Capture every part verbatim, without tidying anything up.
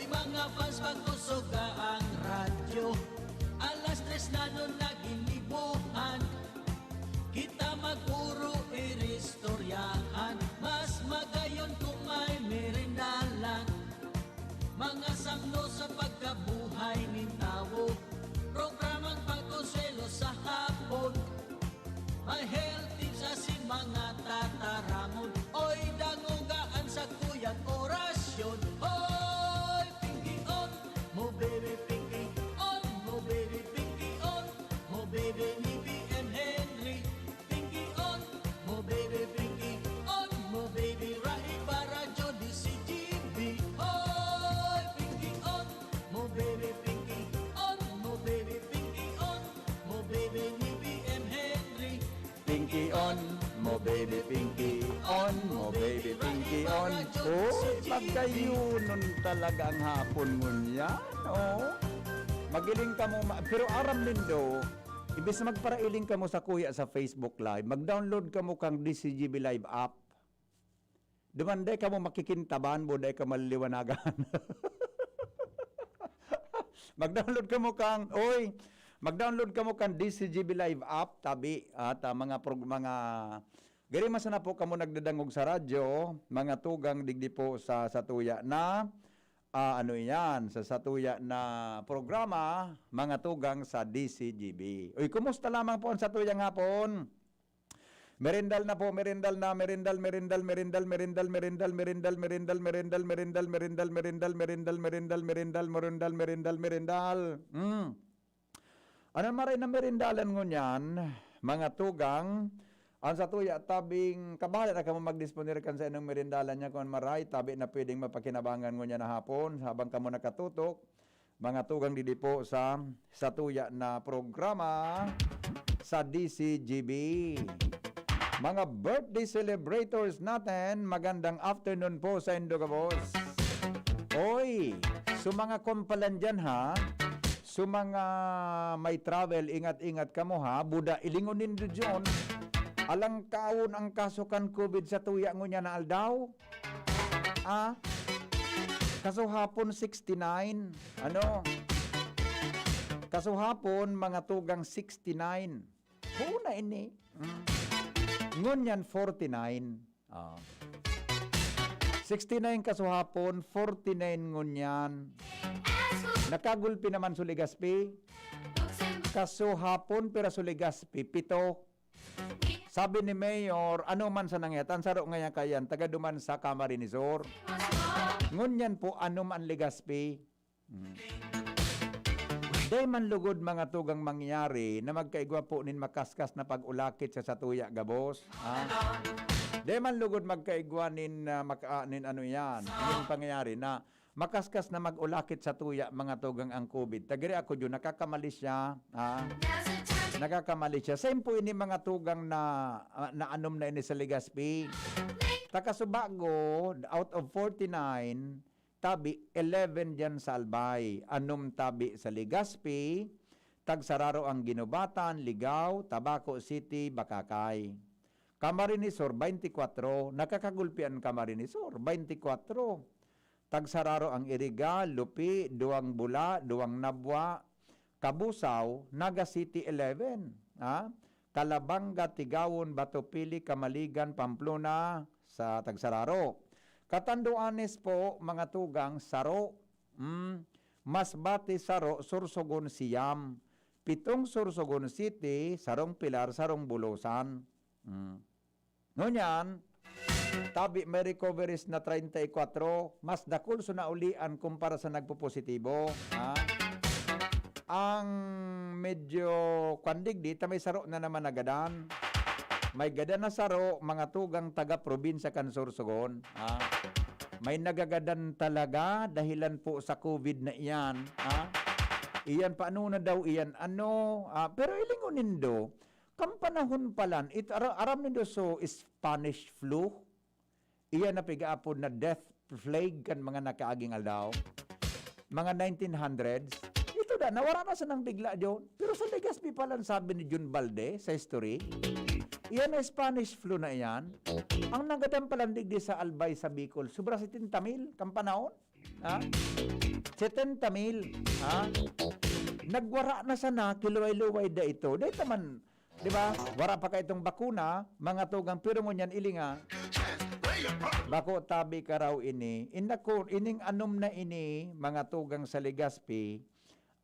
Mga fans, pagkusog ang radyo. Alas tres na nun na ginibuhan. Kita magpuro iristoryahan. Mas magayon kung may merindalan. Mga samno sa pagkabuhay nin tawo. Programang pagkonselo sa hapon. May health tips asin mga tataramon. Oy, dangoga an sakuyang orasyon. Oy, Pinky On, mo baby Pinky On, mo baby Pinky On, mo baby ni B M Henry. Pinky On, mo baby Pinky On, mo baby Rai Barajo di si G B. Oy, Pinky On, mo baby Pinky On, mo baby Pinky On, mo baby ni B M Henry. Pinky On, mo baby Pinky On, mo baby Pinky On. Uy, magkayunon talaga ang hapon ngunyan, oh. Magiling kamo, ma-, pero aram nindo, imbes na magparailing kamo sa kuya sa Facebook Live, mag-download kamo kang D C G B Live app. Duman dai kamo makikintaban, bo, dai ka maliliwanagan. Mag-download kamo kang, oy, mag-download kamo kang D C G B Live app, tabi, at, ah, mga prog-, mga, gari man sana po kamo nagdadangog sa radyo, mga tugang digdi po sa, sa tuya na, ah, ano iyan, sa, sa tuya na programa, mga tugang sa D C G B. Uy, kumusta lamang po ang sa tuyang hapon? Merendal na po, merendal na, merendal, merendal, merendal, merendal, merendal, merendal, merendal, merendal, merendal, merendal, merendal, merendal, merendal, merendal, merendal, merendal, merendal, merendal. Hmm. Ano maray na merendalan ngunyan, mga tugang? Ang sa tuya, tabing kabahala na kamo magdisponer kan sa inong merendalan niya kung maray, tabi na pwedeng mapakinabangan ngunyan na hapon habang kamo nakatutok. Mga tugang didi po sa, sa tuya na programa sa D C G B. Mga birthday celebrators natin, magandang afternoon po sa indo gabos. Oy, so mga kumpalan dyan ha, so mga may travel, ingat-ingat kamo ha, buda ilingon nindo dyan. Alang kaon ang kaso kan COVID sa tuya ngunyan na aldaw. Ah, kasuhapon sixty-nine. Ano? Kasuhapon, mga tugang sixty-nine. Huna ini. Mm. Ngunyan, forty-nine. Ah. Sixty-nine kasuhapon, forty-nine ngunyan. Nakagulpi naman sa Legazpi. Kasuhapon, pero sa Legazpi, pito. Sabi ni Mayor, ano man sa nangyatan, saro ngayon kayan, taga duman sa Camarines Sur. Ngunyan po, ano man Legazpi. Hmm. Dai man lugod mga tugang mangyari na magkaigwa po nin makaskas na pag-ulakit sa satuya gabos. Ha? Dai man lugod magkaigwa nin, ah, maka-, nin ano yan, yung pangyayari na makaskas na mag-ulakit sa tuya, mga tugang ang COVID. Tagiri ako dyan, nakakamali siya. Ha? Nakakamali siya. Same po ini mga tugang na, ah, naanom na ini sa Legazpi. Takasubago, out of forty-nine, tabi, eleven dyan sa Albay. Anom tabi sa Legazpi, tagsararo ang Guinobatan, Ligao, Tabaco City, Bacacay. Camarines Sur, twenty-four. Nakakagulpi an Camarines Sur, twenty-four. Tagsararo ang Iriga, Lupi, Duwang Bula, Duwang Nabua, Cabusao, Naga City, eleven. Ha? Calabanga, Tigaon, Batupili, Camaligan, Pamplona, sa tagsararo. Catanduanes po, mga tugang, saro. Mm. Masbate, saro. Sorsogon, siyam. Pitong Sorsogon City, sarong Pilar, sarong Bulusan. Mm. Ngunyan, tabi may recoveries na treinta y cuatro, mas dakul so naulian kumpara sa nagpopositibo, ha? Ang medyo kwan digdi, ta may saro na naman nagadan. May gadan na saro, mga tugang taga-probinsya kan Sorsogon, ha? May nagagadan talaga dahilan po sa COVID na iyan, ha? Iyan, paano na daw iyan? Ano? Ah, pero ilingon nindo, kan panahon pa lang, it-, ara-, aram nindo so Spanish flu? Iyan na pigaapod na death plague kan mga nakaaging aldaw. Mga nineteen hundreds. Ito na, nawara na sanang bigla diyon. Pero sa Legazpi pa lang, sabi ni Jun Balde sa history, iyan na Spanish flu na iyan. Ang nagadan pa lang digdi sa Albay sa Bicol, sobra setenta mil kan panahon. Ha? Setenta mil. Ha? Nagwara na sana, kiluway-luway da ito. Dahil naman, di ba? Wara pa ka itong bakuna, mga tugang, pero ngunyan, ilinga, bako tabi ka raw ini. Inako, ining anom na ini, mga tugang sa Legazpi,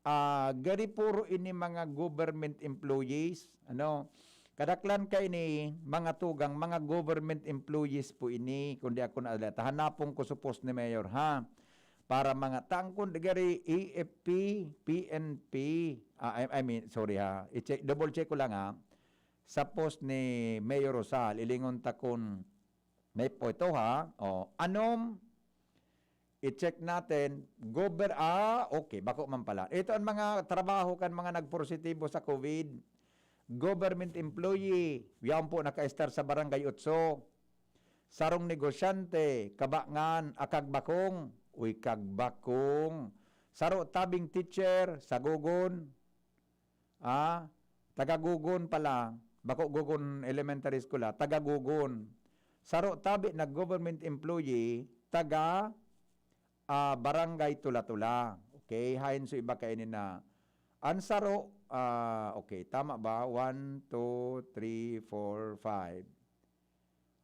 ah, gari puro ini mga government employees, ano? Kadaklan ka ini, mga tugang, mga government employees po ini, kundi ako na, hanapon ko supos ni Mayor, ha? Para mga tangkon, gari E F P, P N P, ah, I, I mean, sorry ha, i-check, double check ko lang ha, sa post ni Mayor Rosal, ilingon ta kun may po ito ha, o, anom, i-check natin, gover-, ah, okay, bako man pala. Ito ang mga trabaho kan mga nagpositibo sa COVID. Government employee, yaon po naka-estar sa Barangay Otso. Sarong negosyante, kabangan, akagbakong, uy, kagbakong. Saro tabing teacher, sa Gogon. Ah, taga Gogon pala. Bako Gogon Elementary School, ah. Taga Gogon. Saro tabi na government employee, taga, ah, Barangay Tula-Tula. Okay, hain so iba kaini na. Ang saro, ah, okay, tama ba? One, two, three, four, five.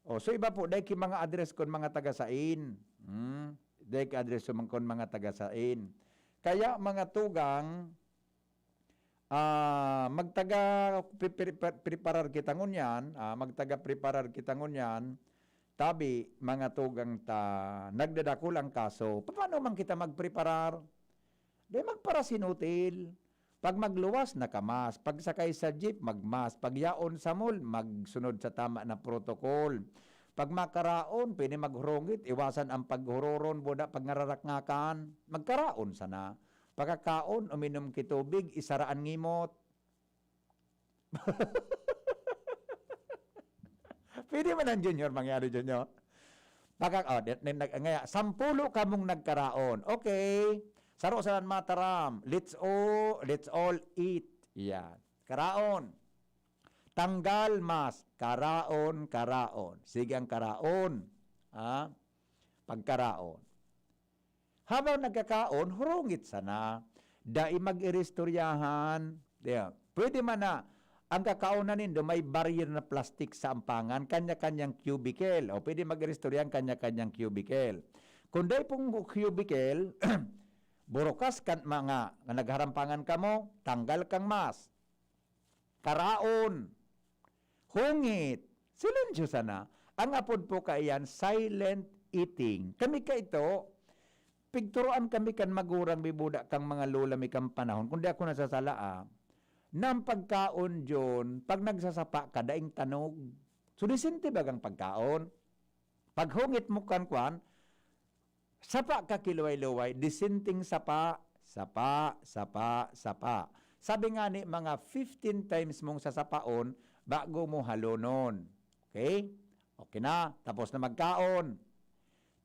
O, so iba po, dai ki mga address kon mga taga sain. Hmm? Dai ki address kon mga taga sain. Kaya, mga tugang, ah, magtaga pre-, pre-, pre-, preparar kita ngunyan, ah, magtaga preparar kita ngunyan, tabi, mga tugang ta, nagdadakul ang kaso. Paano man kita magpreparar? Di magparasin hotel. Pag magluwas, nakamas. Pag sakay sa jeep, magmas. Pag yaon sa mall, magsunod sa tama na protocol. Pag makaraon, pwede maghurungit, iwasan ang paghuroron, buda pag ngararakngakan. Magkaraon sana. Pagkakaon, uminom ki tubig, isara an ngimot. Pwede man ang Junior, mangyari, Junior. Pagka, oh, di, di, nag-, ngaya, sampulo kamong nagkaraon. Okay. Saro sa mataram. Let's all, let's all eat. Yan. Karaon. Tanggal mas. Karaon, karaon. Sige ang karaon. Ha? Pagkaraon. Habang nagkakaon, hurungit sana. Dai mag-iristoryahan. Yeah. Pwede man na, ang kakaonan nindo may barrier na plastic sa ampangan, kanya-kanyang cubicle. O pwede mag-iristoryahan, kanya-kanyang cubicle. Kung dai pong cubicle, burukas kan mga nagharampangan kamo, tanggal kang mask. Karaon. Hungit. Silensyo sana. Ang apod po kaiyan, silent eating. Kami kaito, pigturoan kami kan magurang mi buda kang mga lola mi kan panahon, kung di ako nasasala, ah, na ang pagkaon diyon, pag nagsasapa ka, daing tanog. So, disente bagang pagkaon. Pag hungit mo kan kwan, sapa ka kiluway-luway, disenteng sapa, sapa, sapa, sapa. Sabi nga ni, mga fifteen times mong sasapaon bago mo halonon. Okay? Okay na, tapos na magkaon.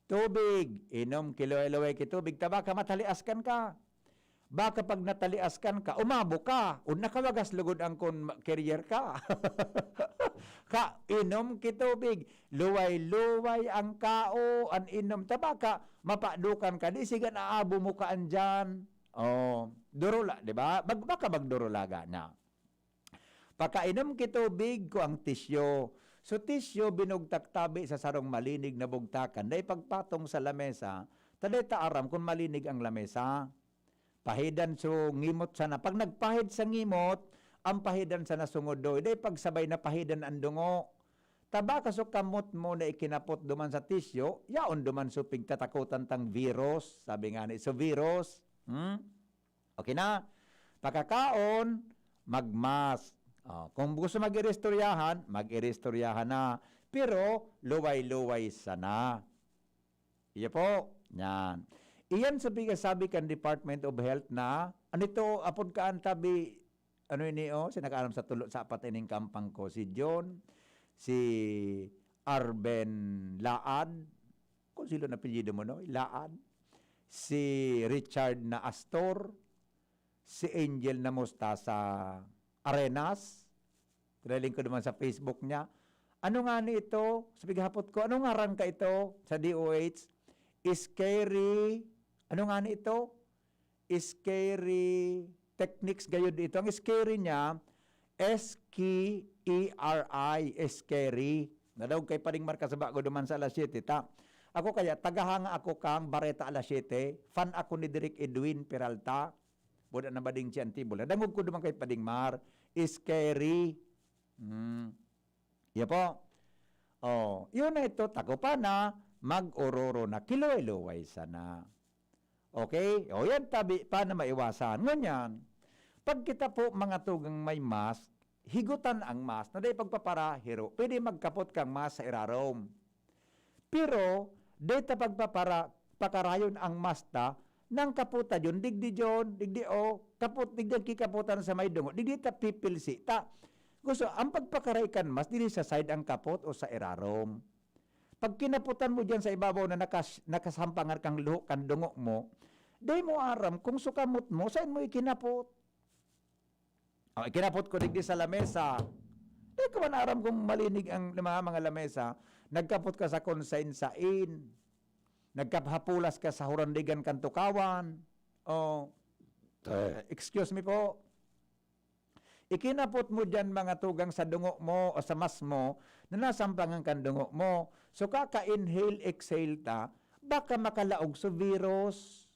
Tubig, inom kiluway-luway ki tubig. Ta baka mataliaskan ka. Baka pag nataliaskan ka, umabo ka, o nakawagas lugod ang kun ma-, carrier ka. Ka, inom ki tubig, luway-luway ang kao, an inom. Ta baka mapadukan ka, di sigan aabo mo ka andyan. Oh, durula, di ba? Bag-, baka magdurulaga na. Pakainom ki tubig ko ang tisyo. So, tisyo, binugtak tabi sa sarong malinig na bugtakan, dai pagpatong sa lamesa, ta dai ta aram kun malinig ang lamesa. Pahidan so ngimot sana. Pag nagpahid sa ngimot, ang pahidan sana sungodoy. Dai pagsabay na pahidan ang dungo. Ta baka so kamot mo na ikinapot duman sa tisyo, yaon duman so pigtatakotan tang virus. Sabi nga ni, so virus. Hmm? Okay na? Pagkakaon, magmask. Oh, kung gusto mag-iristoryahan, mag-iristoryahan na. Pero, luway-luway sana. Iyo po. Yan. Iyan sa pigasabi kan Department of Health na, ano ito, apod ka ang tabi, ano ini, oh, si nakaaram sa tulo, sa apat ining kampang ko, si John, si Arben Laad, kung sino na apelyido mo, no? Laad, si Richard na Astor, si Angel na Mostasa Arenas, trending ko naman sa Facebook niya. Ano nga ni ito? Sabi gahapot ko, ano ngaran ka ito sa D O H? Scary Ano nga ni ito? Scary techniques gayud ito. Ang scary niya, S K E R I, scary. Nadaog kay Pading Mar kasaba ko duman sa alas siyete, ta. Ako kaya, tagahanga ako kang Bareta alas siyete. Fan ako ni Direk Edwin Peralta. Buda na bading si Antibol. Nadangog ko duman kay Pading Mar, scary. Hmm. Iya po. Oh, yun na ito, tago pa na, mag-ororo na, kiluway-luway sana. Okay? O yan, tabi pa na maiwasan. Ngunyan, pag kita po mga tugang may mask, higutan ang mask na dai pagpapara, hiro. Pwede magkapot kang mask sa irarom. Pero, dai ta pagpapara, pakarayon ang mask ta, nang kaputa yun, digdi yun, digdi o, kapot, digdi ang kikaputan sa may dungo, digdi ta pipilsi ta. Gusto, ang pagpakaray kan mask, dili sa side ang kapot o sa irarom. Pag kinaputan mo diyan sa ibabaw na nakas-, nakasampangan kang luho kan dungo mo, dai mo aram kung sukamot mo, saan mo ikinapot. O, ikinapot ko digdi sa lamesa. Dai ko man aram kung malinig ang mga, mga lamesa. Nagkapot ka sa konsain-sain. Nagkahapulas ka sa hurandigan kan tukawan. O, excuse me po. Ikinapot mo diyan mga tugang sa dungo mo o sa mask mo na nasampangan kan dungo mo. So, kaka-inhale, exhale ta, baka makalaog sa virus.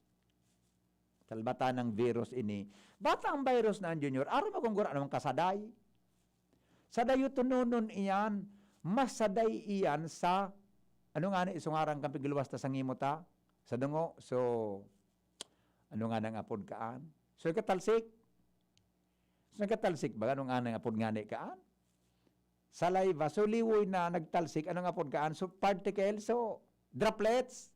Talbatan ng virus ini. Bata ang virus na ang Junior. Aram mo kung gura namang kasaday. Sadayotononon iyan. Mas saday iyan sa, ano nga ni, isungaran kang pigluwas ta sa ngimo ta? Sa dungo. So, ano nga nang apod kaan? So, ikatalsik? So, nagkatalsik ba? Ano nga nang apod nga ni kaan? Saliva. So, liwoy na nagtalsik. Ano nga apod kaan? So, particle. So, droplets.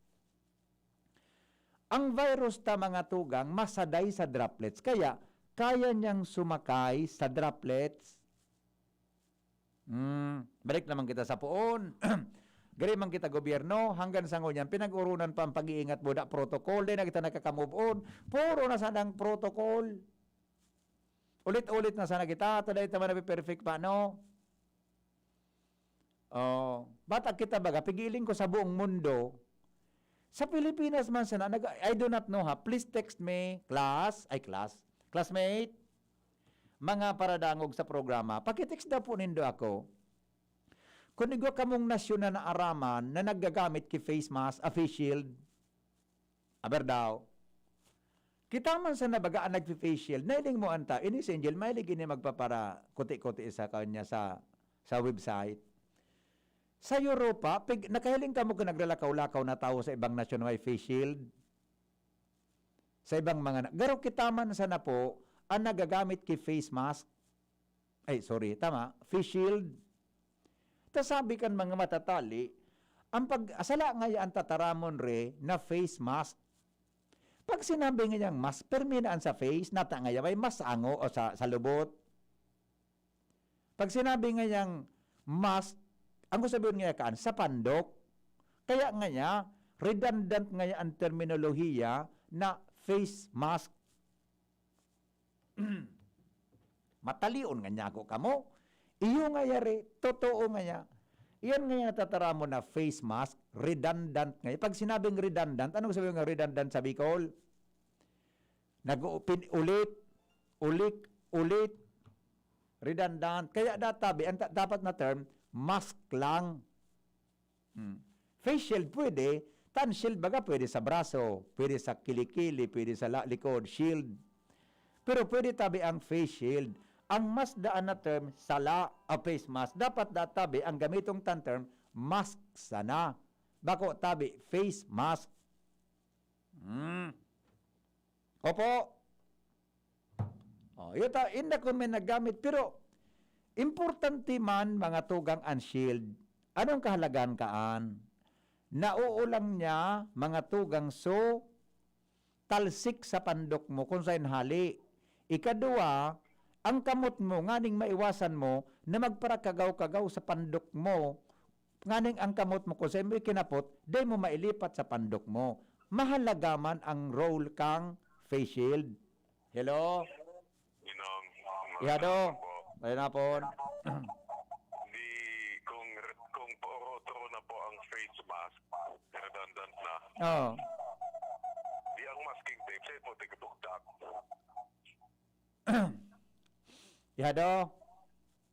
Ang virus ta, mga tugang, masaday sa droplets. Kaya, kaya niyang sumakay sa droplets. Hmm, balik naman kita sa poon. Gari man kita gobyerno, hanggang sa ngunyan, pinag-urunan pa ang pag-iingat buda protocol. Di na kita nakaka-move on. Puro na sanang protocol. Ulit-ulit na sana kita. Taday ta man na perfect pa, no? Oh, bata kita baga, pigiling ko sa buong mundo. Sa Pilipinas man sana, nag, I do not know ha. Please text me, class, ay class, classmate, mga paradangog sa programa. Pakitext daw po nindo ako. Kung igwa kamong nasyon na naaraman na naggagamit ki face mask, a face shield, Aber daw, kita man sa nabaga an nagfi-face shield, nailing mo anta, ini si Angel, mahilig ini magpapara kuti-kuti sa kanya sa, sa website. Sa Europa, pig, nakahiling kamo kun naglalakaw-lakaw na tawo sa ibang nasyon may face shield? Sa ibang mga na, garo kita man sana po, ang nagagamit ki face mask. Ay, sorry, tama, face shield. Ta sabi kan mga matatali, ang pag-, sala ngaya an tataramon re na face mask. Pag sinabi ngayang mask, permi na an sa face, nata ngaya may mask sa ango o sa, sa lubot. Pag sinabi ngayang mask, ang gusto sabihin ngaya kaan, sa pandok. Kaya ngaya, redundant ngaya ang terminolohiya na face mask. Matalion nga niya ako kamo. Iyo nga yari, totoo nga niya. Iyan nga yung natataramon na face mask, redundant nga. Pag sinabing redundant, anong sabi nga redundant sa Bicol? Nag-ulit, ulik, ulit, redundant. Kaya databi, ang ta-, dapat na term, mask lang. Hmm. Face shield pwede, tan shield baga pwede sa braso, pwede sa kilikili, pwede sa la-, likod, shield. Pero pwede tabi ang face shield. Ang mas daan na term, sala o face mask. Dapat da tabi ang gamitong tan term, mask sana. Bako tabi, face mask. Hmm. Opo. Oh, yuta, inda kun may naggamit, pero importante man, mga tugang, an shield. Anong kahalagahan kaan? Nauulang niya, mga tugang, so talsik sa pandok mo kung saan hali. Ikaduwa, ang kamot mo, nganing maiwasan mo na magparakagaw-kagaw sa pandok mo, nganing ang kamot mo kung saan mo ikinapot, dai mo mailipat sa pandok mo. Mahalaga man ang role kang face shield. Hello? Ninong, Ihado. Magandang hapon po. Ayun na po. Di, kung, kung paurotoro na po ang face mask, redundant na. Oo. Di Ihado,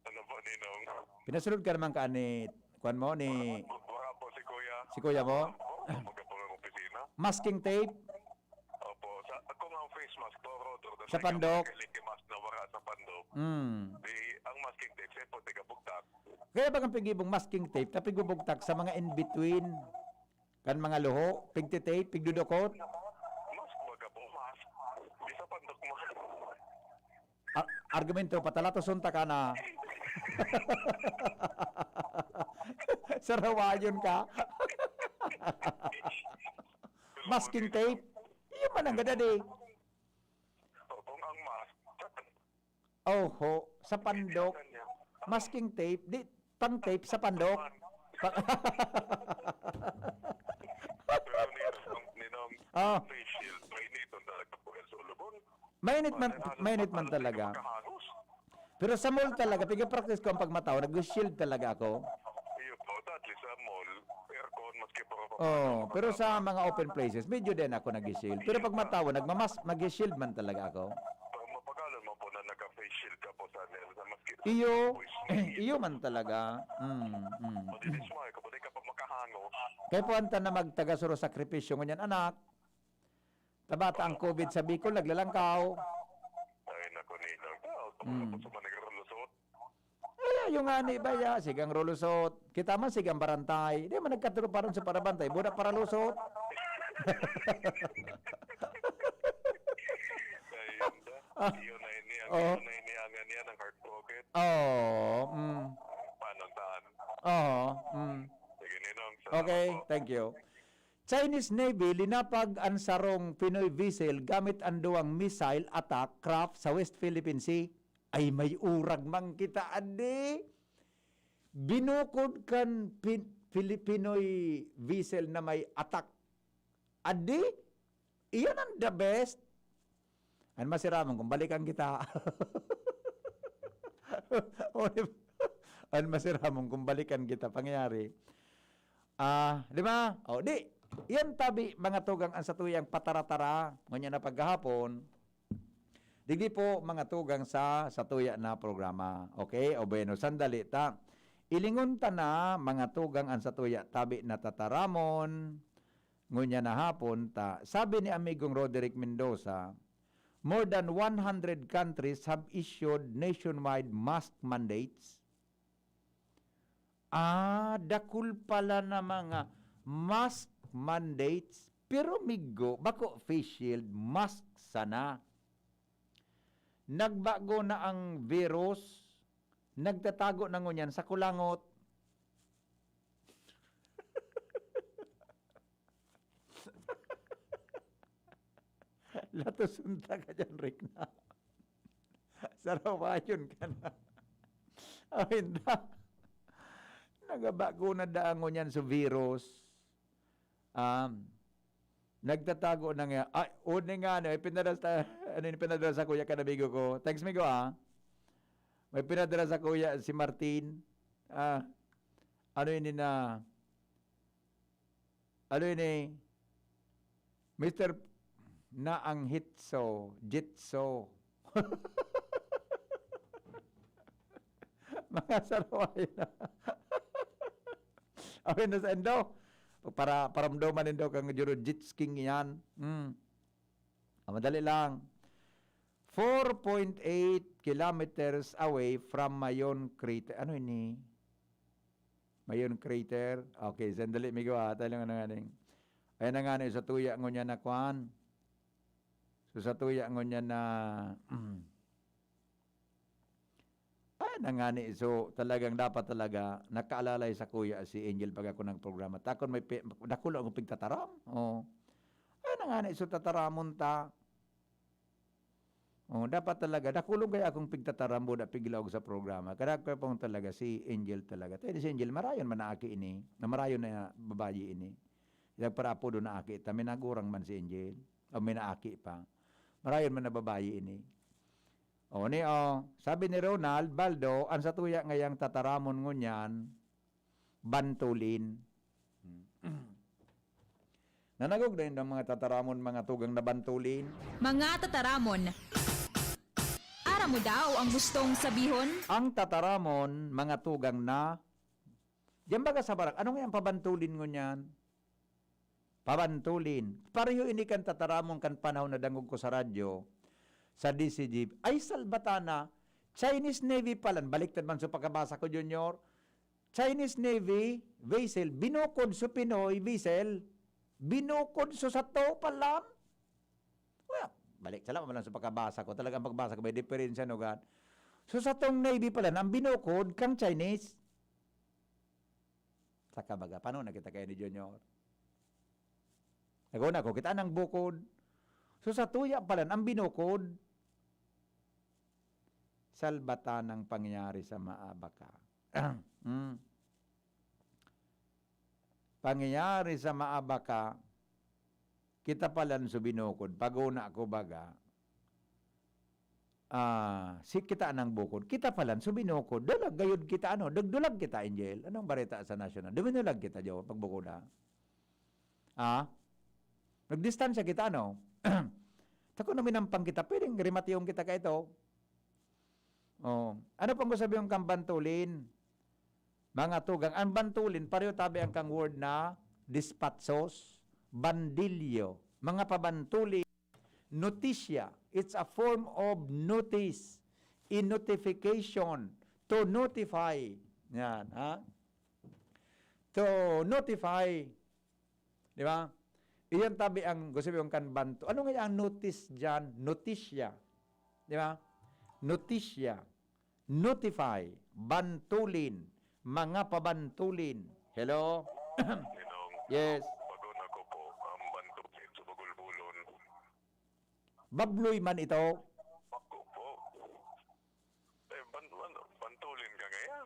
Ano po, Ninong? pinasulod ka naman ka ni, kuan mo, ni Wala po si Kuya. si kuya mo? Opo, magkapag ang opisina. Masking tape? Opo, sa, kung ang face mask po, Rotor, Sa pandok? Mask na wala sa pandok. Hmm. Di, ang masking tape, siya po, taga-bugtak. Kaya bagang pigibong masking tape, tapos igbubugtak sa mga in-between. Kan mga luho, pigtitape, pigdudukot. Mask, baga po, mask. Di sa pandok mo. Ar- argumento, patalato sunta ka na. Sarawayon ka. Masking tape. Iyo man ang gadadi. O, kung ang mask, Oho, sa pandok. Masking tape, di pang tape sa pandok. Pa- Pero Ninong, Ninong, Ah. Face shield, mainiton talaga po yan sa ulubon. Mainit man, mainit man talaga. Makahangos. Pero sa mall talaga, pag-practice ko ang pagmataw, nag-shield talaga ako. Iyo po, at least sa mall, aircon, maski po kapag Oh, pero sa mga open places, medyo din ako nag-shield. Pero pag matawa, nagmamas, mag-shield man talaga ako. Pag mapagalon mo po na naka-face shield ka po sa, sa maski Iyo, Uy, iyo man talaga. Mm, mm. Madilis mo, eh, kapag di ka pa makahangos. Kaya po anta na magtagasuro sakripisyo ngunyan, anak. Tabata ang COVID sa Bicol, naglalangkaw. Ay, naku, Ninong. Ah, Mm. Tapos sa mga nagrulusot. Eh, yung nga ni ba ya, sigang rulusot. Kita man, sigang barantay. Di man nagkaturo pa ron sa parabantay. Buda paralusot. Ayun na. Ah. Yun na ini ang, Oh. yun na ini ang, ano yan, ang heartbroken. Oh, mm. Paano taan? Oh, mm. Sige, Ninong. Salamat Okay, po. Thank you. Chinese Navy linapag an sarong Pinoy vessel gamit an duwang missile attack craft sa West Philippine Sea. Ay, may urag man kita, adi. Binukod kan Pin- Filipinoy vessel na may attack. Adi, iyan ang the best. An masiramon kung balikan kita. O, di ba? An masiramon kung balikan kita, pangyayari. Ah, di ba? O, di. Yan tabi, mga tugang, ang satuyang patara-tara. Ngunyan na paggahapon. Digdi po, mga tugang, sa satuya na programa. Okay? O bueno, sandali ta. Ilingon ta na, mga tugang, ang satuya tabi na tataramon. Ngunyan na hapon ta. Sabi ni amigong Roderick Mendoza, more than one hundred countries have issued nationwide mask mandates. Ah, dakul pala na mga mask mandates. Pero migo, bako face shield, mask sana. Nagbago na ang virus, nagtatago na ngunyan sa kulangot. Latoson ta ka dyan, Rick, na. Sarawayon ka na. Amin na. Nagabago na daan ngunyan sa virus. Um, nagtatago na nga. Ay, uni nga, ano, ipinadala sa, ano yung pinadala sa kuya ka, amigo ko? Thanks, migo, ah. May pinadala sa kuya si Martin. Ah, ano yun na, ano yun eh? Mister na ang hitso, jitso. Mga sarawayon na. Awin na sa endo. Para paramdaman nindo kang juro jet skiing yan. Hmm. Ah, madali lang. Four point eight kilometers away from Mayon Crater. Ano ini? Mayon Crater. Okay, sandali, migo, ah. Tayo lang, ano nga ning. Ayan na nga na, sa tuya ngunyan na kwan. So, sa tuya ngunyan na, ayan na nga ni. So, talagang dapat talaga, nakaalalay sa kuya si Angel pag ako nagprograma. Takon may pi-, dakula akong pigtataram. Oh. Ayan na nga ni. So, tataramon ta. Oh, dapat talaga, dakulong kaya akong pigtataram, buda piglaog sa programa. Kada ko pong talaga, si Angel talaga. Tayo si Angel, marayon man na aki ini. Na marayon na babayi ini. Nagparapodo na aki, ta minagurang man si Angel. O minaaki pa. Marayon man na babayi ini. O, ni, o, sabi ni Ronald Baldo, ang satuya ngayang tataramon ngunyan, bantulin. Nanagog na yun ang mga tataramon, mga tugang na bantulin. Mga tataramon. Ano mo daw ang gustong sabihon? Ang tataramon, mga tugang na, diyan baga sa barak, ano nga yung pabantulin ngunyan? Pabantulin. Pareho ini kan tataramon kan panahon na dangog ko sa radyo, sa D C G. Ay, Salbatana, Chinese Navy palan. Baliktad man sa pagkabasa ko, Junior. Chinese Navy vessel, binukod sa Pinoy vessel. Binukod sa sato palan. Well, balik, salamat man lang sa pagkabasa ko. Talagang pagbasa ko, may diferensya, no, God? So, sa tong Navy pala, ang binukod kang Chinese. Saka baga, paano na kita kayo ni Junior? Naguna ko, kita nang bukod. So, sa tuya pala, ang binukod, salbatan ang pangyayari sa Maabaka. Hmm. Pangyayari sa Maabaka, kita palan so binukod, paguna ko baga, ah, si kita nang bukod, kita palan so binukod, dulag gayud kita, ano, dagdulag kita, Angel. Anong bareta sa national? Duminulag kita, Joe, pagbukoda. Ah? Nagdistansya kita, ano? Tako na minampang kita, pwedeng rematiyong kita ka ito. Oh. Ano pang gusto yung kambantulin? Mga tugang, ang bantulin, pareho tabi ang kang word na dispatsos, bandilyo, mga pabantulin, notisya. It's a form of notice, a notification, to notify. Yan, ha? To notify. Di ba? Iyan tabi ang gusto yung kan bantu. Ano nga ang notice dyan? Notisya. Di ba? Notisya. Notify. Bantulin. Mga pabantulin. Hello? Ninong, Yes. Paguna ko po, ang bantulin sa Bagulbulon. Babloy man ito. Ako po. Eh, ban, ban, bantulin ka ngayon?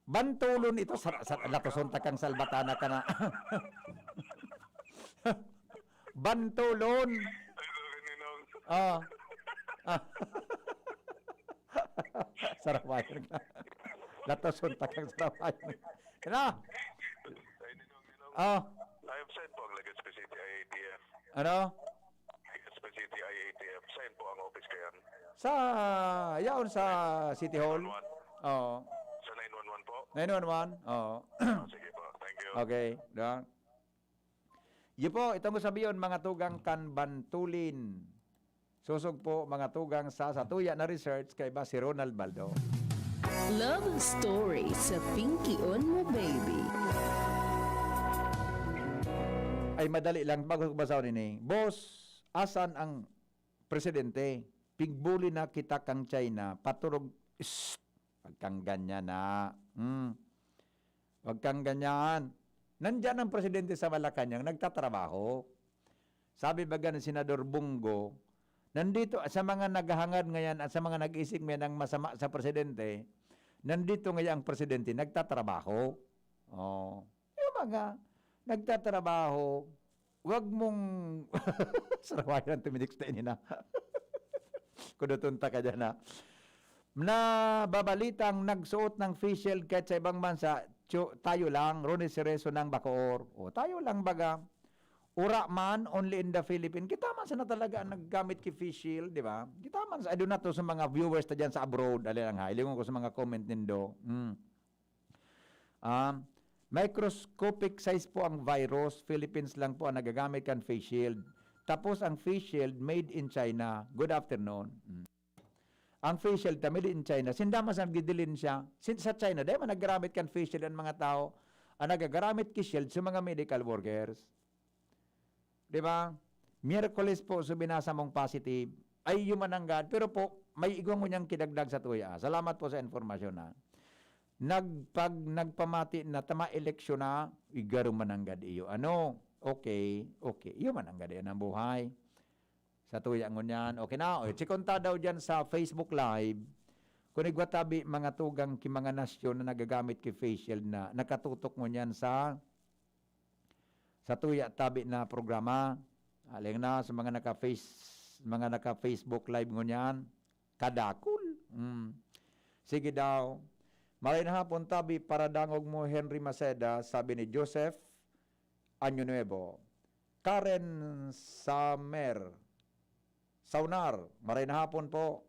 Bantulon ito. Sa, sa, latoson ta kang salbatana ka na. Bantulon. Ay, sorry, Ninong. Ah. Ah. Sarawayan ka. Latoson ta kang sarawayan. Yan na. Ay, Ninong, Ninong. Ah. I have sent po ang Legazpi City I A T F. Ano? Legazpi City I A T F. Saan po ang office kayan? Sa yaon sa City Hall. Oo. Sa nine one one po? nine one one. Oo. Ah, sige po. Thank you. Okay. Dang. Iyo po, itong ko sabiyon, mga tugang kan Bantulin. Susog po, mga tugang sa satuya na research kay ba si Ronald Baldo. Love Story sa Pinkion Mo Baby. Ay, madali lang. Bago ko basahon ini. Boss, asan ang presidente? Pigbuli na kita kang China. Paturog. Shh! Wag kang ganyan na. Hmm. Wag kang ganyan. Nandyan ang presidente sa Malacanang, nagtatrabaho. Sabi baga ni Senador Bong Go, nandito sa mga naghahangad ngayon at sa mga nag-isip ngayon ng masama sa presidente, nandito ngayon ang presidente nagtatrabaho. Oh. Yung mga nagtatrabaho, wag mong sarawayan ang tuminik sa ini na. Kuduton ta ka dyan, ha. Nababalitang nagsuot ng face shield kahit sa ibang bansa, tyo- tayo lang, Ronnie Cerezo ng Bacoor. O, tayo lang baga. Ura man, only in the Philippines. Kita man sana talaga ang naggamit ki face shield, di ba? Kita man sa, I do not know sa mga viewers ta dyan sa abroad, ali lang ha, ilingon ko sa mga comment nindo. Hmm. Um, microscopic size po ang virus, Philippines lang po ang nagagamit kan face shield. Tapos ang face shield made in China. Good afternoon. Mm. Ang face shield ta made in China. Sinda man sa nagdidilin siya. Sin, sa China, dahil man naggaramit kan face shield ang mga tao, ang nagagaramit ki shield sa mga medical workers. Di ba? Miyerkules po, so binasa mong positive. Ay, human nanggad. Pero po, may igwa mo niyang kidagdag sa tuya. Salamat po sa informasyon, ha. Nagpag, nagpamati na, tama eleksyon na, igaro man nanggad iyo. Ano? Okay, okay. Iyo man nanggad iyan ang buhay. Sa tuya ngunyan. Okay na. O, chikon ta daw dyan sa Facebook Live. Kung igwa tabi, mga tugang ki mga nasyon na nagagamit ki face shield na nakatutok ngunyan sa sa tuya tabi na programa. Aling na sa mga naka-face, mga naka-Facebook Live ngunyan, kadakul. Mm. Sige daw. Maray na hapon tabi, paradangog mo, Henry Maceda, sabi ni Joseph Año Nuevo. Karen Samer, Saunar, maray na hapon po.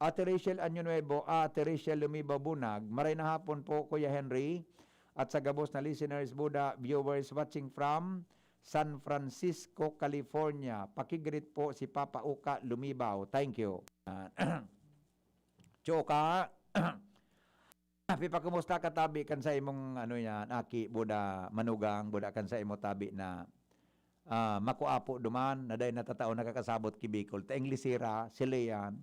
Ate Rachel Año Nuevo, Ate Rachel Lumibaw Bunag, maray na hapon po, Kuya Henry, at sa gabos na listeners, Buda, viewers watching from San Francisco, California. Pakigreet po si Papa Uka Lumibaw. Thank you. Ah, Choka, pipakumusta ka tabi kan sa imong, ano yan, aki, Buda, manugang, Buda, kan sa imo tabi na ah, makuapo duman, na dai natatao nakakasabot ki Bicol, ta Inglesera, Chilean.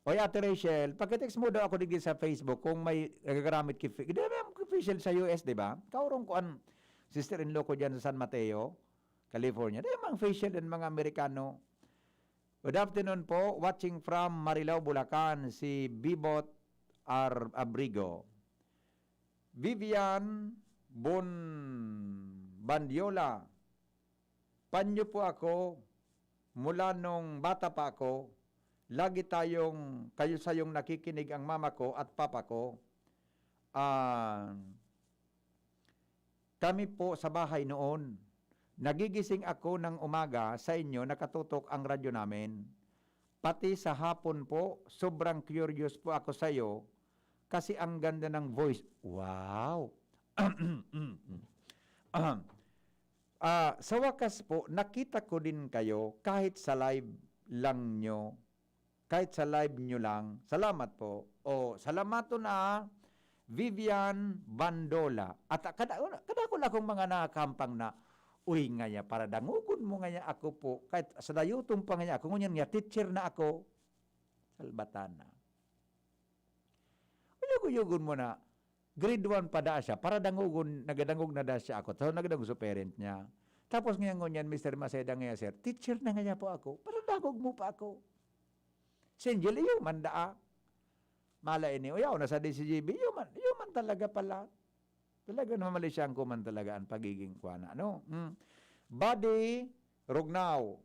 Oy, Ate Rachel, pakitext mo daw ako digdi sa Facebook kung may nagagaramit ki Fi-, di ba may ki facial sa U S, di ba? Kaurong ko an sister-in-law ko dyan sa San Mateo, California. Di ba ang facial ng mga Amerikano? Good afternoon po, watching from Marilao, Bulacan, si Bibot R. Abrigo. Vivian Bon Bandiola, panyo po ako mula nung bata pa ako. Lagi tayong, kayo sayong nakikinig ang mama ko at papa ko. Ah, kami po sa bahay noon. Nagigising ako ng umaga sa inyo, nakatutok ang radyo namin. Pati sa hapon po, sobrang curious po ako sa'yo kasi ang ganda ng voice. Wow! Ah, sa wakas po, nakita ko din kayo kahit sa live lang nyo, kahit sa live nyo lang. Salamat po. O, salamaton na, Vivian Bandola. At kada, kada ko lang akong mga nakakampang na, "Uy, ngaya, para dangogon mo ngaya ako po. Kahit sa dayuton pa ngaya ako, ngunyan nga, teacher na ako." Salbatan na. Uyog-uyogon mo na, grade one pa daa siya, para dangogon, nagadangog na daa siya ako. So, nagadangog sa parent niya. Tapos ngayon, ngunyan, Mister Maceda, ngaya, sir, teacher na ngaya po ako. Para dangog mo pa ako. Si Angel, iyo man daa. Mala ini, uyaw na sa D C G B, iyo man, iyo man talaga pala. Talaga naman mali siya ang kuman talaga ang pagiging kuwan, ano? Mm. Buddy Rugnao,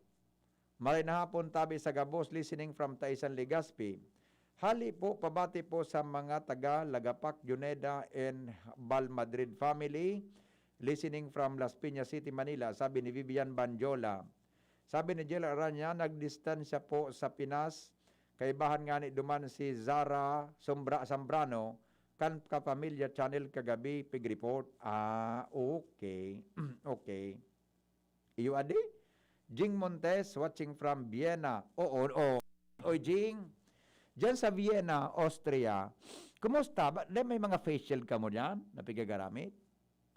maray na hapon, tabi sa gabos, listening from Taisan, Legazpi. Hali po, pabati po sa mga taga Lagapak, Juneda, and Val Madrid family, listening from Las Piñas City, Manila, sabi ni Vivian Banjola. Sabi ni Jel Aranya, nagdistansya po sa Pinas, kaibahan ngani duman si Zara Sombra Zambrano, kan Kapamilya Channel kagabi, pig-report. Ah, okay. Okay. Iyo adi? Jing Montes, watching from Vienna. Oo, oo. Oy, Jing. Diyan sa Vienna, Austria, kumusta? Ba, may mga face shield ka mo diyan na pigagaramit?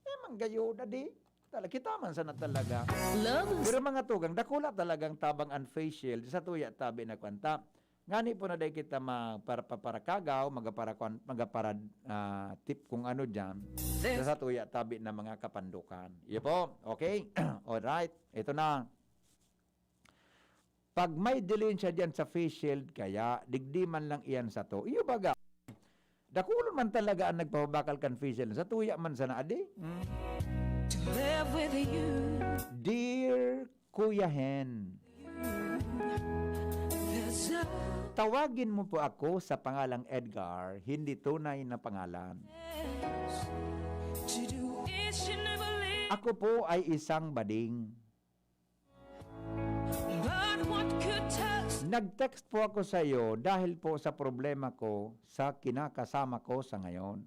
Eh, manggayo na di. Tala-, kita man sana talaga. Love. Pero mga tugang, dakula talagang tabang an face shield sa tuya tabi na kwanta. Ngani po na dai kita ma-, para, pa-, parakagaw, magapara-, kwan-, magapara-, ah, tip kung ano diyan. Sa, sa tuya tabi na mga kapandukan. Iyo po. Okay? Alright. Ito na. Pag may dilihensya diyan sa face shield, kaya digdi man lang iyan sato. Iyo baga, dakulon man talaga ang nagpapabakal kan face shield. Sa tuya man sana, adi? Hmm. To live with you. Dear Kuya Hen, there's a tawagin mo po ako sa pangalang Edgar, hindi tunay na pangalan. To do each and every Ako po ay isang bading. But what could touch Nag-text po ako sa iyo dahil po sa problema ko sa kinakasama ko sa ngayon.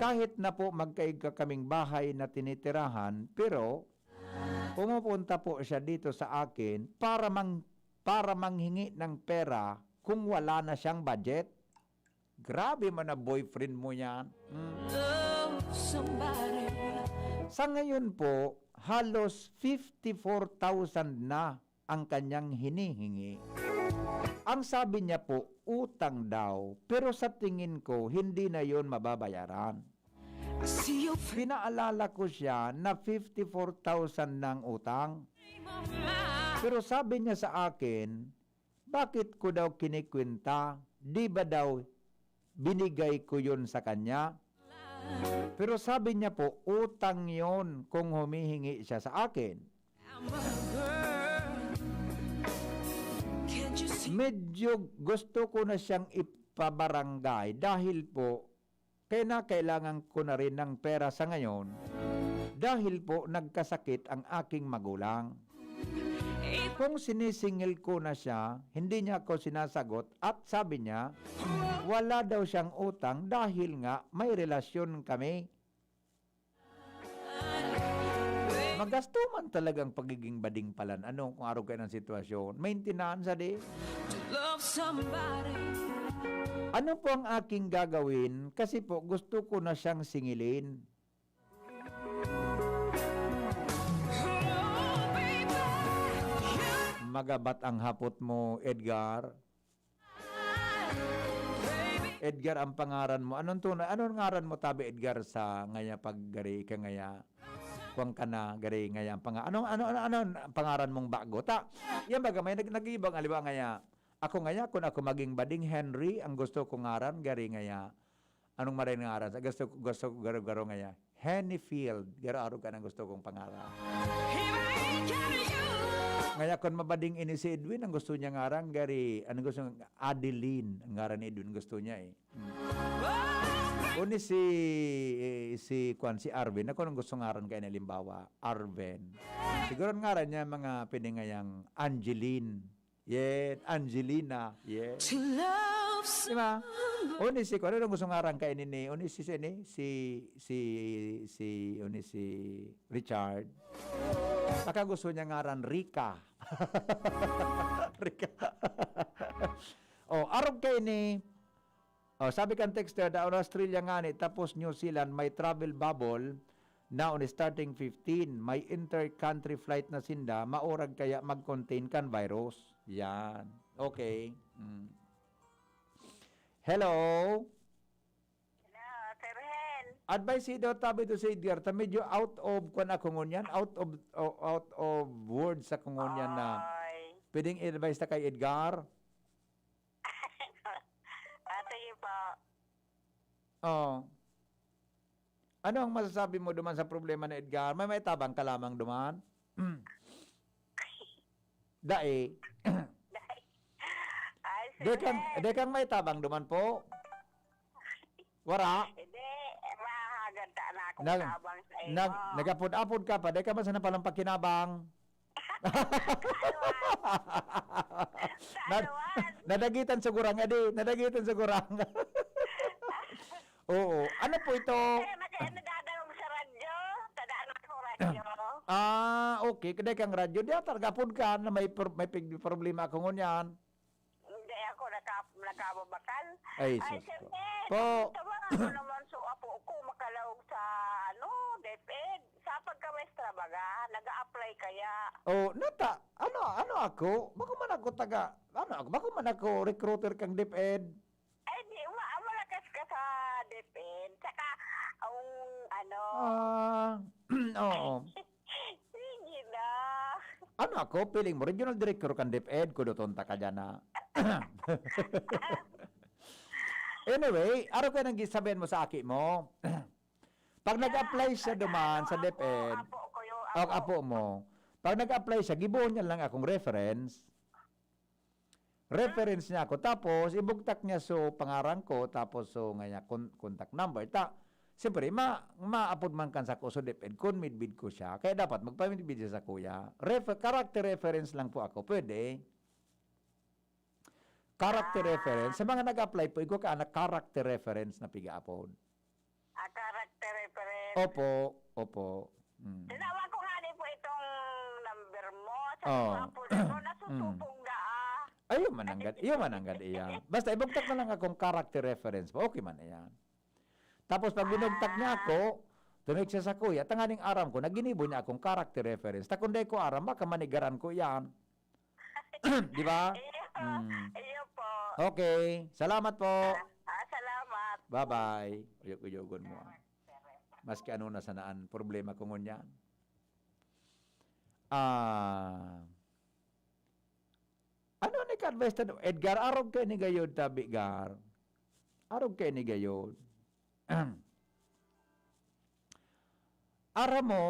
Kahit na po magkaiba kaming bahay na tinitirahan, pero pumupunta po siya dito sa akin para mang-, para manghingi ng pera kung wala na siyang budget. Grabe man na boyfriend mo yan. Hmm. Love somebody. Sa ngayon po, halos fifty-four thousand na ang kanyang hinihingi. Ang sabi niya po, utang daw, pero sa tingin ko, hindi na yon mababayaran. I see your face. Pinaalala ko siya na fifty-four thousand na ang utang. Pero sabi niya sa akin, bakit ko daw kinikwenta? Di ba daw binigay ko yun sa kanya? Pero sabi niya po, utang yon kung humihingi siya sa akin. I'm a girl. Can't you see? Medyo gusto ko na siyang ipabarangay dahil po, kaya na kailangan ko na rin ng pera sa ngayon dahil po nagkasakit ang aking magulang. Kung sinisingil ko na siya, hindi niya ako sinasagot at sabi niya, wala daw siyang utang dahil nga may relasyon kami. Magasto man talagang pagiging bading palan. Ano kung arog kayo ng sitwasyon? Maintenance, di? Ano po ang aking gagawin? Kasi po, gusto ko na siyang singilin. Magabat ang hapot mo, Edgar. Edgar ang pangaran mo. Anong tunay? Anong ngaran mo, tabi, Edgar, sa ngaya pag gari ka ngaya? Kuwang ka na, gari ngaya ang panga-, anong, ano, ano, ano ang pangaran mong bago? Ta, yan baga, may nag-, nag-iibang, aliwa ngaya. Ako ngaya, kung ako maging bading, Henry, ang gusto ko ngaran, gari ngaya. Anong maray ngaran? Sa gusto, gusto ko garo-garo ngaya. Hennyfield. Garo-aro ka ng gusto kong pangalan. Ngaya, kung mabading ini si Edwin, ang gusto niya ngaran, gari, anong gusto niya? Adeline. Ang ngaran ni Edwin gusto niya eh. Hmm. Uni si, eh, si, kwan, si Arvin. Ako nang gusto ngaran kaya na, halimbawa, Arven. Siguro ang ngaran niya, mga pwede ngayang Angeline. Yet, Angelina. Yet. To love Di ba? Uni si, ano nang gusto ngaran kaya ni, uni si, si, si, si, si, uni si Richard. Baka gusto niya ngaran Rica. Rica. Oh, arog kay ni, oh, sabi kan texter, "Daon Australia ngani, tapos New Zealand, may travel bubble, naon starting fifteen, may inter-country flight na sinda, maurag kaya mag-contain kan virus." Yan. Okay. Mm. Hello? Hello, Sir Hen. Advice si Edward, tabi to si Edgar, ta medyo out of, kwan ako ngunyan, out of, o-, out of words ako ngunyan na Oy. Pwedeng i-advise ta kay Edgar? Ah, sige po. Oh. Ano ang masasabi mo duman sa problema ni Edgar? May maitabang ka lamang duman? Dai. Ay, Di kang, sige. Di kang maitabang duman po? Wara? Hindi, mahagad ta na akong Nag-, tabang sa imo. nag-, nag-apod-apod ka pa, di ka man sana palang pakinabang. Kaluwas. Nad-, Kaluwas. Nadagitan sa gurang, adi, nadagitan sa gurang. Oo. Ano po ito? Kaya nag-, nagdadangog sa radyo. Tadaan ako radyo. Ah, okay. Kada kang radyo, di ata nagapod ka na may pro-, may pig-, problema ako ngunyan. Hindi ako naka-, nakababakal. Ay, Ay, sus sir, ko. Eh, Po. Tama, ano naman, so, apo ko, makalaog sa, ano, DepEd. Sa pagka-maestra baga, nag-a-apply kaya? Oh, nata, ano, ano ako? Bako man ako taga, ano ako? Bako man ako recruiter kang DepEd? Ay, di, ma-, malakas ka sa DepEd. Saka, ang, ano, Ah, oo. Sige na. Ano ako? Feeling mo, regional director kan DepEd, kudoton ta ka dyan na. Anyway, araw ka nang gisabihan mo sa aki mo. Pag nag-apply siya duman sa DepEd, Apo ko yung o, apo. Apo mo, pag nag-apply siya, gibohon niya lang akong reference. Reference niya ako. Tapos, ibugtak niya so pangaran ko, tapos so nga niya con-, contact number. Ta, siyempre, ma-, maapod man kan sa ko, so DepEd, kung midbid ko siya. Kaya dapat magpamidbid siya sa kuya. Refer-, character reference lang po ako. Pwede. Character Ah. reference. Sa mga nag-apply po, igwa ka na character reference na pigaapod. Ah, character reference. Opo, opo. Mm. Tinawan ko nga din po itong number mo. Sa Oh. mga po na to, Mm. nasusubong na, ah. Ayun man ang gad-, yun man ang gad-, iyan. Basta ibugtak na lang akong character reference po. Okay man na yan. Tapos pag binugtak niya Ah. ako, tumig siya sa kuya, tanganing aram ko, naginibo niya akong character reference. Ta kung di ko aram, baka manigaran ko yan. Di ba? Iyo, Mm. iyo po. Okay. Salamat po. Ah, ah, salamat. Bye-bye. Uyog-uyogon mo, ah. Maski ano na sanaan, problema ko ngunyan. Ah, ano ni ka-advise ta, Edgar? Arog kay ni gayod, tabi, Gar. Arog kay ni gayod. Aram mo,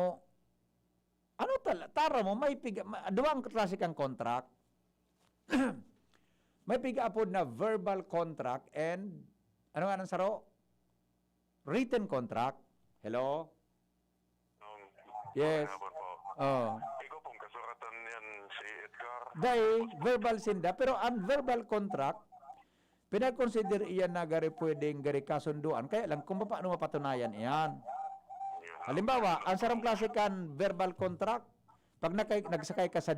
ano tal-, tara mo, may piga-, ma-, duwang klase kang contract. May piga-apod na verbal contract and, ano nga nang saro? Written contract. Hello? Nung Yes. Maghapon po. Oh. Ikaw pong kasuratan yan si Edgar. Dai, verbal sinda, pero ang verbal contract, pinag-consider iyan na gari pwedeng gari kasunduan, kaya lang kung paano mapatunayan iyan. Halimbawa, ang sarong klase kan verbal contract, pag nakay, nagsakay ka sa